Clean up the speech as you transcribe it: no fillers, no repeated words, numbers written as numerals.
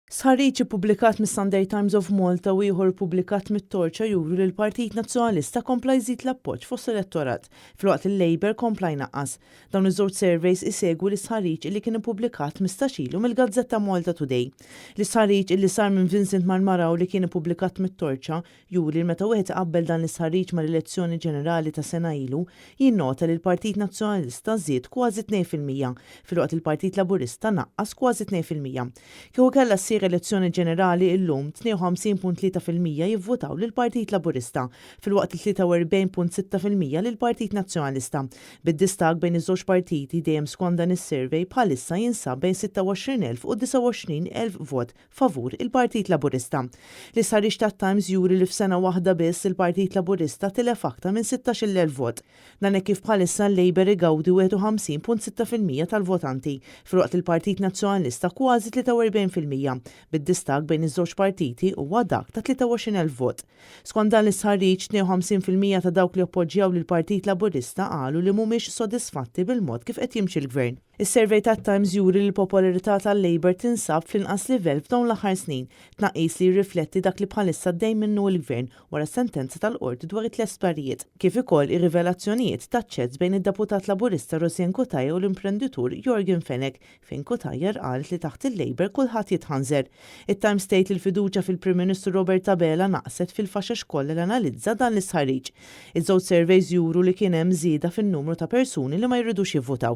Stħarriġ ippubblikat mis-Sunday Times of Malta u ieħor ippubblikat mit-Torċa juru li l-Partit Nazzjonalista kompla jżid l-appoġġ fost l-elettorat, filwaqt li l-Labour kompla jnaqqas. Dawn iż-żewġ surveys isegwu l-istħarriġ illi kien ippubblikat 15 ilu mill-gazzetta Malta Today. L-istħarriġ illi sar minn Vincent Marmara u li kien ippubblikat mit-Torċa juri li meta wieħed iqabbel dan l-istħarriġ mal-elezzjoni ġenerali ta' sena ilu, jinnota li l-Partit Nazzjonalista żied kważi 2%, filwaqt li l-Partit Laburista naqqas kważi 2%. Kieku kellha ssir elezzjoni ġenerali illum, 52.3% jivvutaw lill-Partit Laburista, filwaqt li 43.6% lill-Partit Nazzjonalista. Bid-distakk bejn iż-żewġ partiti, dejjem skont dan is-survey, bħalissa jinsab bejn 26,000 u 29,000 vot, favur il-Partit Laburista. L-istħarriġ tat-Times juri li f'sena waħda biss il-Partit Laburista tilef aktar minn 16,000 vot. Dan hekk kif bħalissa l-Labour igawdi 51.6% tal-votanti, filwaqt li l-Partit Nazzjonalista kważi 43%, bid-distakk bejn iż-żewġ partiti huwa dak ta' 23,000 vot. Skont dan l-istħarriġ, 52% ta' dawk li oppoġġjaw lill-Partit Laburista qalu li mhumiex sodisfatti bil-mod kif qed jimxi l-Gvern. Is-survey tat-Times juri li l-popolarità tal-Labour tinsab fl-inqas livell f'dawn l-aħħar snin, tnaqqis li jirrifletti dak li bħalissa għaddej minnu l-Gvern wara s-sentenza tal-Qorti dwar it-tliet sptarijiet, kif ukoll ir-rivelazzjonijiet taċ-chats bejn id-Deputat Laburista Rosianne Cutajar u l-imprenditur Yorgen Fenech fejn Cutajar qalet li taħt il-Labour kulħadd jitħanżer. It-Times tgħid li l-fiduċja fil-Prim Ministru Robert Abela naqset fil-faxex kollha li analizza dan l-istħarriġ. Iż-żewġ surveys juru li kien hemm żieda fin-numru ta' persuni li ma jridux jivvutaw.